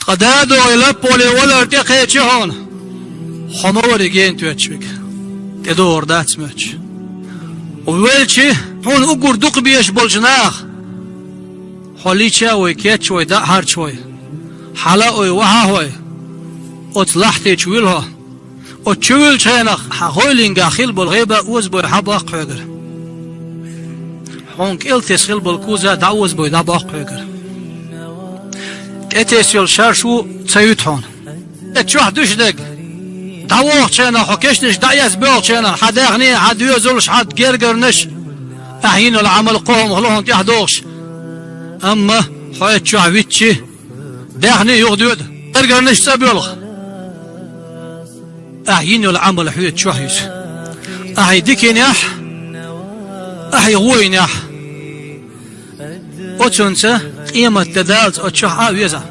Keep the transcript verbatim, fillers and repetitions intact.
Къа да догӀий лаппале валар тӀекхечи хьуна, хьо ма варий гена тоьтташ вига, тӀедогӀар дац моьттуш. Велчи, хьуна уггар дукха безаш болча наха, хьо лийча а вой, кечвой, дӀа а хьарчвой, хьала а вой, вахьа а вой, оцу лахьти чу вуьлу хьо. Оцу чу вуьллучу хенахь хьан гӀойлингахь хилла болу гӀеба а озабой хьан боккху хьоьгара. Хьуна кӀел тесна хилла болу куза дӀа а озабой дӀабоккху хьоьгара. ТӀетесна йолу шаршу ца юьту хьуна. Эцу чохь дуьсуш дерг, дӀавогӀучу хенахь, хьо кешнаш дӀаэцна боьлхучу хенахь, хьан даьхни, хьан доьзалш, хьан гергарнаш, ахь йина йолу Ӏамал кхо хӀума хила хьуна тӀаьхьа догӀуш. Амма хьо эцу чохь витчи, даьхни юха доьду, гергарнаш цӀа боьлху. Ахь йина йолу Ӏамал хьоьца чохь юьсу. Ахь и дика йинехь, ахь и гӀо йинехь, оцунца къематде Дала оцу чохь а веза.